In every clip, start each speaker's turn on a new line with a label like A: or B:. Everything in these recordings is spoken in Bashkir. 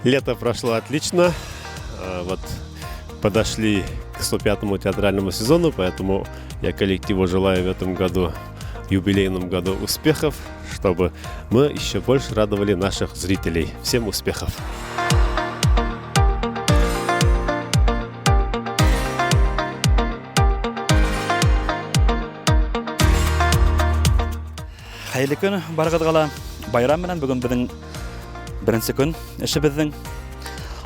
A: Лето прошло отлично. Вот подошли к 105-му театральному сезону, поэтому я коллективу желаю в этом году, юбилейном году, успехов, чтобы мы еще больше радовали наших зрителей. Всем успехов!
B: Хәйерле көн барығыҙға ла. Байрам менән бөгөн беҙҙең беренсе көн эшебеҙҙең.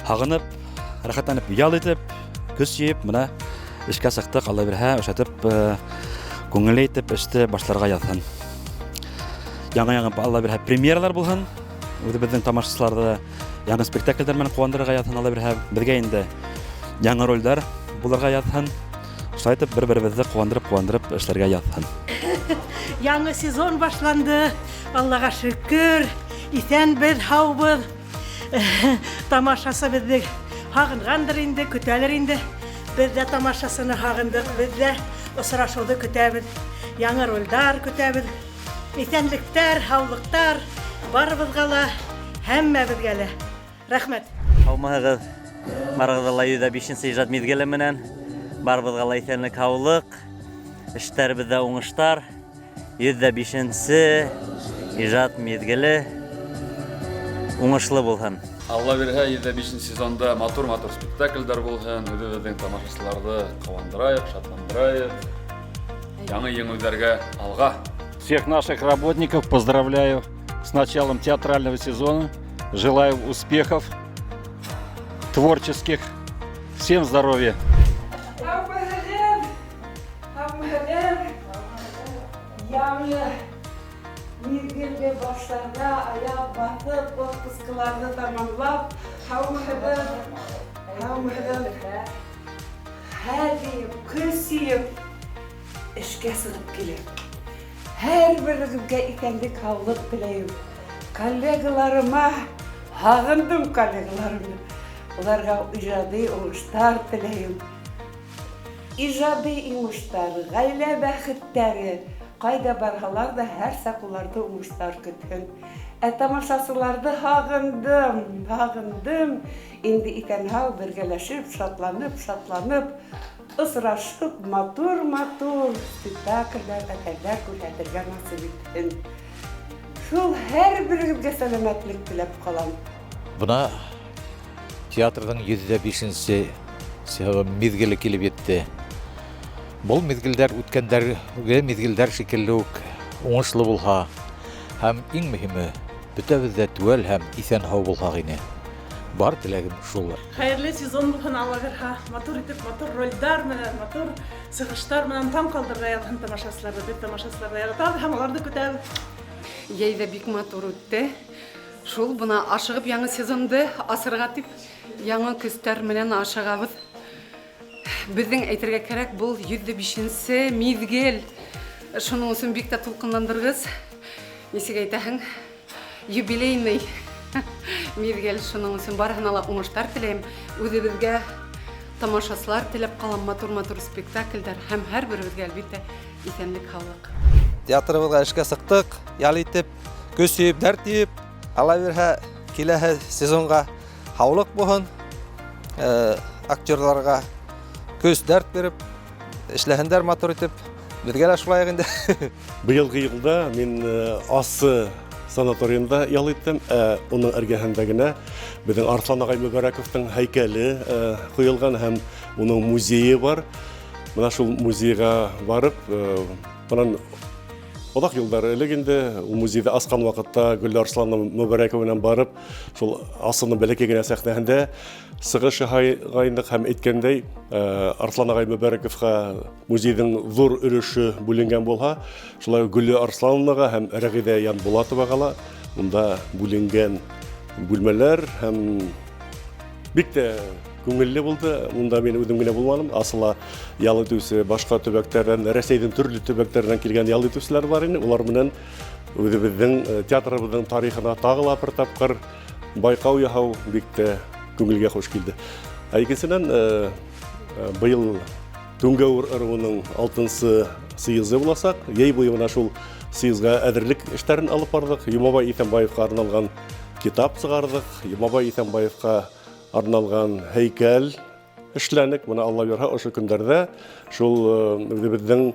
B: Һағынып, рәхәтләнеп ял итеп, көс йыйып, мына эшкә сыҡтыҡ. Алла бирһә, ошатып, күңелле итеп эште башларға яҙһын. Яңы-яңы Алла бирһә премьералар булһын. Үҙебеҙҙең тамашасыларҙы яңы спектакльдәр менән ҡыуандырырға яҙһын, Алла бирһә. Беҙгә инде яңы ролдәр булырға яҙһын. Шулай итеп бер-беребеҙҙе ҡыуандырып-ҡыуандырып эшләргә яҙһын.
C: Яңы сезон башланды. Аллаға шөкөр. Иҫәнбеҙ, һаубыҙ. Тамашасы беҙҙе һағынғандыр инде, көтәлер инде. Беҙ ҙә тамашасыны һағындыҡ, беҙ ҙә осрашыуҙы көтәбеҙ. Яңы ролдар көтәбеҙ. Иҫәнлектәр, һаулыҡтар барыбыҙға ла, һәммәбеҙгә лә. Рәхмәт.
D: Һаумыһығыҙ. Барығыҙға ла 105-нсе ижад миҙгеле менән. Барыбыҙға ла иҫәнлек, һаулыҡ, эштәребеҙҙә уңыштар. 105-нсе ижад миҙгеле уңышлы булһын.
E: Алла бирһә, 105-нсе сезонда матур-матур спектакльдәр булһын, үҙебеҙҙең тамашасыларҙы ҡыуандырайыҡ, шатландырайыҡ. Яңы еңеүҙәргә алға.
F: Всех наших работников поздравляю с началом театрального сезона. Желаю успехов творческих. Всем здоровья.
G: Һаумыһығыҙ, һаумыһығыҙ. Яңы миҙгелде башларҙа аяҡ баҫып, отпускыларҙы тамамлап, һаумыһығыҙ, һаумыһығыҙ. Хәл йыйып, көс йыйып, эшкә сығып киләм. Һәр берегеҙгә иҫәнлек, һаулыҡ теләйем. Коллегаларыма һағындым коллегаларымды. Уларға ижади уңыштар теләйем. Ижади уңыштар, ғаилә бәхеттәре, ҡайҙа барһалар ҙа һәр саҡ уларҙы уңыштар көтһөн. Ә тамашасыларҙы һағындым, һағындым. Инде иҫән-һау бергәләшеп, шатланып, шатланып, осрашып, матур-матур спектаклдәр, әҫәрҙәр күрһәтергә насип итһен. Шул һәр берегеҙгә сәләмәтлек теләп ҡалам.
H: Бына театрҙың 105-нсе миҙгеле килеп етте. Был миҙгелдәр үткәндәрге миҙгелдәр шикелле үк уңышлы булһа, һәм иң мөһиме, бөтәбеҙ ҙә теүәл һәм иҫән-һау булһаҡ ине. Бар теләгем шул.
I: Хәйерле сезон булһын, Алла бирһә. Матур итеп, матур ролдәр менән, матур сығыштар менән таң ҡалдырырға яҙһын тамашасыларҙы. Беҙ тамашасыларҙы яратабыҙ һәм уларҙы көтәбеҙ.
J: Йәй ҙә бик матур үтте. Шул бына ашығып яңы сезонды асырға тип яңы көстәр менән ашығабыҙ. Беҙҙең әйтергә кәрәк, был 105-нсе миҙгел. Шуның өсөн бик тә тулҡынландырғыс. Нисек әйтәһең, юбилейный миҙгел. Шуның өсөн барыһына ла уңыштар теләйем. Үҙебеҙгә тамашасылар теләп ҡалам, матур-матур спектаклдәр һәм һәр беребеҙгә әлбиттә иҫәнлек, һаулыҡ.
K: Театрыбыҙға эшкә сыҡтыҡ, ял итеп, көс йыйып, дәрт йыйып, Алла бирһә, киләһе сезонға һаулыҡ булһын. Актерҙарға көс, дәрт биреп, эшләһендәр матур итеп. Беҙгә лә шулай инде.
A: Быйылғы йылда мин Асы санаторийында ял иттем. Уның эргәһендә генә беҙҙең Арслан ағай Мөбәрәковтың һәйкәле ҡуйылған һәм уның музейы бар. Бына шул музейға барып, бынан оҙаҡ йылдар элек инде ул музейҙы асҡан ваҡытта Гөллә Арсланова Мөбәрәкова менән барып, шул Асының бәләкәй генә сәхнәһендә сығыш яһағайныҡ һәм әйткәндәй, Арслан ағай Мөбәрәковҡа музейҙың ҙур өлөшө бүленгән булһа, шулай уҡ Гөллә Арслановнаға һәм Рәғиҙә Янбулатоваға ла унда бүленгән бүлмәләр һәм бик тә күңелле булды. Унда мин үҙем генә булманым. Асыла ял итеүсе башҡа төбәктәрҙән, Рәсәйҙең төрлө төбәктәренән килгән ял итеүселәр бар ине. Улар менән үҙебеҙҙең театрыбыҙҙың тарихына тағы ла бер тапҡыр байҡау яһау бик тә күңелгә хуш килде. Ә икенсенән, быйыл Түңгәүер ырыуының алтынсы съезы буласаҡ. Йәй буйы бына шул съезға әҙерлек эштәрен алып барҙыҡ. Йомабай Иҫәнбаевҡа арналған китап сығарҙыҡ. Йомабай Иҫәнбаевҡа арналған һәйкәл эшләнек. Бына Алла бирһә, ошо көндәрҙә шул үҙебеҙҙең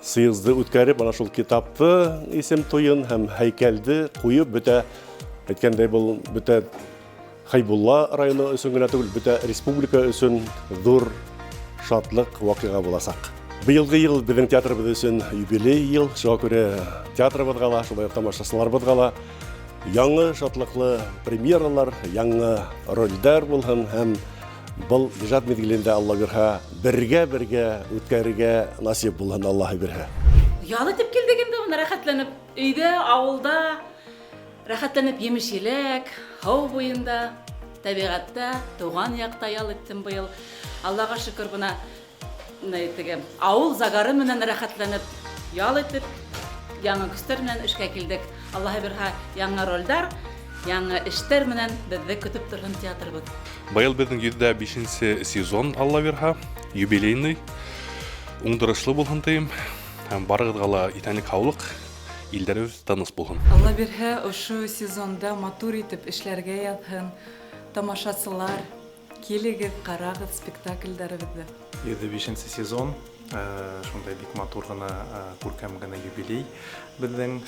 A: съезды үткәреп, бына шул китапты исем туйын һәм һәйкәлде ҡуйып, бөтә, әйткәндәй, был бөтә Хәйбулла районы өсөн генә түгел, бөтә республика өсөн ҙур шатлыҡ ваҡиға буласаҡ. Быйылғы йыл беҙҙең театрыбыҙ өсөн юбилей йыл, шуға күрә театрыбыҙға ла, шулай уҡ тамашасыларыбыҙға ла яңы шатлыҡлы премьералар, яңы ролдәр булһын һәм был ижад миҙгелендә Алла бирһә, бергә-бергә үткәрергә насип булһын, Аллаһы бирһә.
L: Ял итеп килдек инде, бына рәхәтләнеп өйҙә, ауылда рәхәтләнеп емеш-еләк, һыу буйында, тәбиғәттә, тыуған яҡта ял иттем быйыл. Аллаға шөкөр, бына теге ауыл загары менән рәхәтләнеп, ял итеп, яңы көстәр менән эшкә килдек. Аллаһы бирһә, яңы ролдәр, яңы эштәр менән беҙҙе көтөп торһон театрыбыҙ.
M: Быйыл беҙҙең 105-нсе сезон, Алла бирһә, юбилейный, уңдырышлы булһын тием. Һәм барығыҙға ла иҫәнлек, һаулыҡ, илдәребеҙ тыныс булһын.
G: Алла бирһә, ошо сезонда матур итеп эшләргә яҙһын. Тамашасылар, килегеҙ, ҡарағыҙ спектакльдәребеҙҙе.
N: 105-нсе сезон, шундай бик матур ғына, күркәм генә юбилей беҙҙең.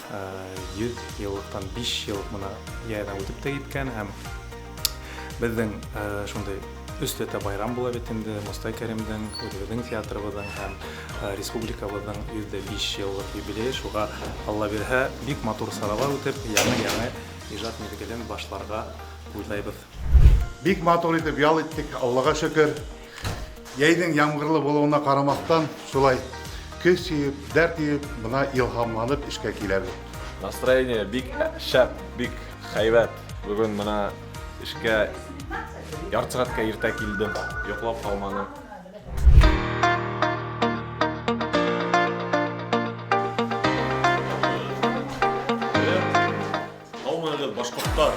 N: 100 йыллыҡтан 5 йыл бына яйҙан үтеп тә киткән һәм беҙҙең шундай өсләтә байрам була бит инде Мостай Кәримдең, үҙебеҙҙең театрыбыҙҙың һәм республикабыҙҙың 105 йыллыҡ юбилейы. Шуға Алла бирһә, бик матур саралар үтеп, яңы-яңы ижад миҙгелен башларға уйлайбыҙ.
O: Бик матур итеп ял иттек, Аллаға шөкөр. Йәйҙең ямғырлы булыуына ҡарамаҫтан, шулай көс йыйып, дәрт йыйып, бына илһамланып эшкә киләбеҙ.
P: Настроение бик шәп, бик һәйбәт. Бөгөн бына эшкә ярты сәғәткә иртә килдем, йоҡлап ҡалманым.
E: Һаумыһығыҙ, башҡорттар!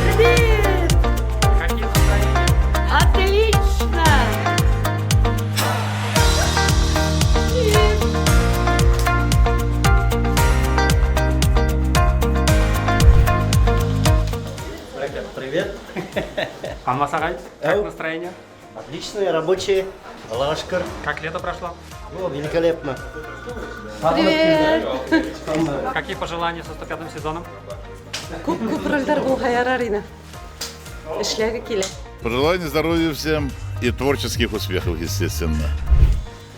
C: Привет!
Q: Какие настроения?
C: Отлично! Привет!
R: Привет.
Q: Алмаз ағай, как настроение?
R: Отличные, рабочие. Аллаға шөкөр.
Q: Как лето прошло?
R: О, великолепно.
J: Привет!
Q: Какие пожелания со 105-м сезоном?
J: Күп-күп ролдәр булһа ярар ине. Эшләге килә.
S: Пожелание здоровья всем и творческих успехов, естественно.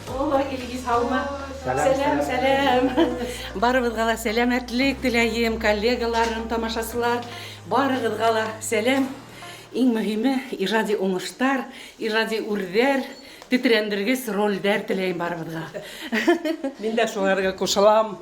C: Ой, Илгиз, һаумы? Сәләм, сәләм. Барыбыҙға ла сәләмәтлек теләйем, коллегаларым, тамашасылар. Барығыҙға ла сәләм. Иң мөһиме ижади уңыштар, ижади үрҙәр, тетрәндергес ролдәр теләйем барыбыҙға.
T: Мин дә шуларға ҡушылам.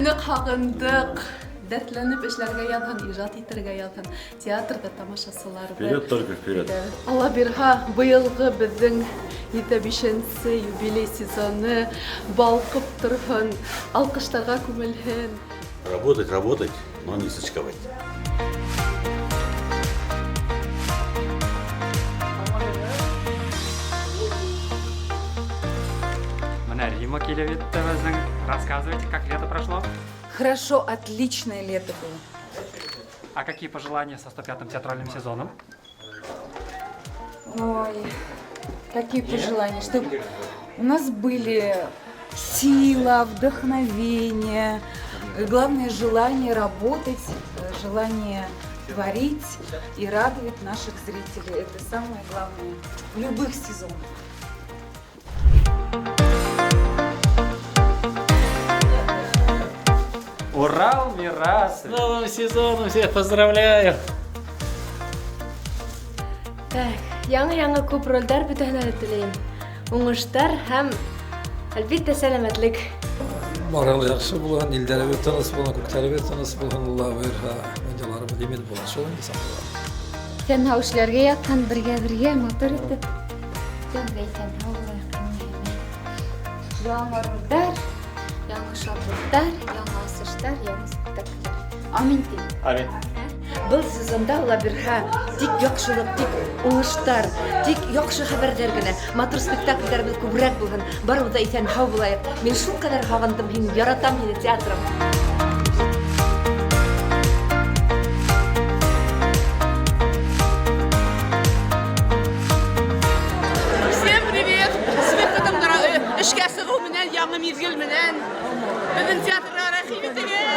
U: Ныҡ һағындыҡ, дәртләнеп эшләргә яҙһын, ижад итергә яҙһын, театрҙа тамашасыларҙы.
E: Вперед, только вперед.
U: Алла бирһә, быйылғы беҙҙең 75-нсе юбилей сезоны балҡып торһон, алҡыштарға күмелһен.
V: Работать, работать, но не сочковать.
Q: Бына Рима килеп етте беҙҙең. Рассказывайте, как лето прошло?
G: Хорошо, отличное лето было.
Q: А какие пожелания со 105-м театральным сезоном?
G: Ой, какие пожелания, чтобы у нас были сила, вдохновение, главное желание работать, желание творить и радовать наших зрителей. Это самое главное в любых сезонах.
Q: Урал, Мирас!
R: С новым сезоном всех поздравляю!
W: Так, яңы-яңы күп ролдәр бөтәһенә лә теләйем. Уңыштар һәм, әлбиттә, сәләмәтлек.
X: Барыһы яҡшы булһын, илдәребеҙ тыныс булһын, күктәребеҙ тыныс булһын, Алла бойорһа, донъяларыбыҙ
B: Лимит була, шул инде саҡырыла.
D: Иҫән-һау эшләргә яҙһын, бергә-бергә матур итеп. Тәүҙә иҫән-һау булайыҡ, иң мөһиме. Яңы ролдәр, яңы шатлыҡтар, яңы асыштар, яңы спектакльдәр. Амин тием.
R: Амин.
F: Был сезонда Алла бирһә, тик яҡшылыҡ, тик уңыштар, тик яҡшы хәбәрҙәр генә, матур спектакльдәребеҙ күберәк булһын, барыбыҙ ҙа иҫән-һау булайыҡ. Мин шул ҡәҙәр һағындым һине, яратам һине, театрым.
X: Всем привет! С выходом эшкә сығыу менән, яңы миҙгел менән. Беҙҙең театрға рәхим итегеҙ!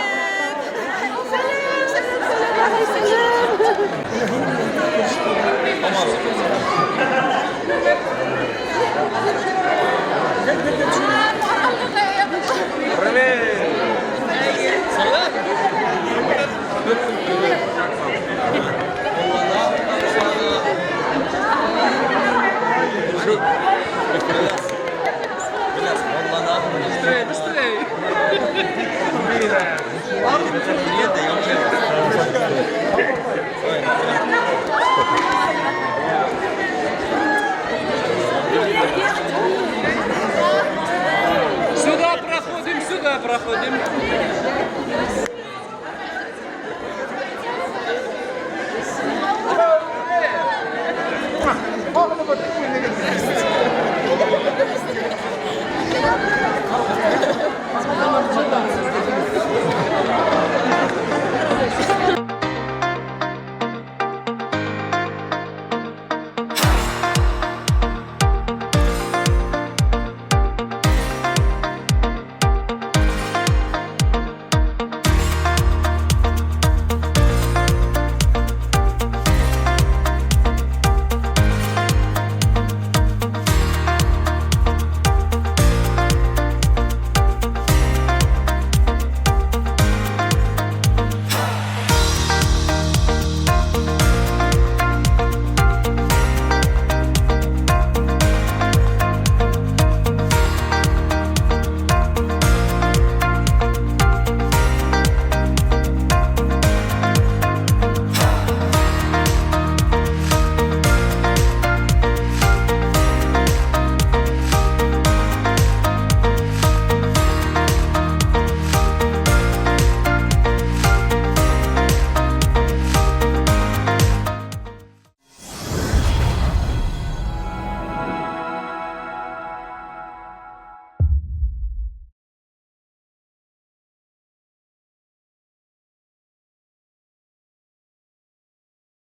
X: Сәләм, сәләм, сәләм, сәләм!
Y: Быстрее, быстрее!
Z: Сюда проходим, сюда проходим.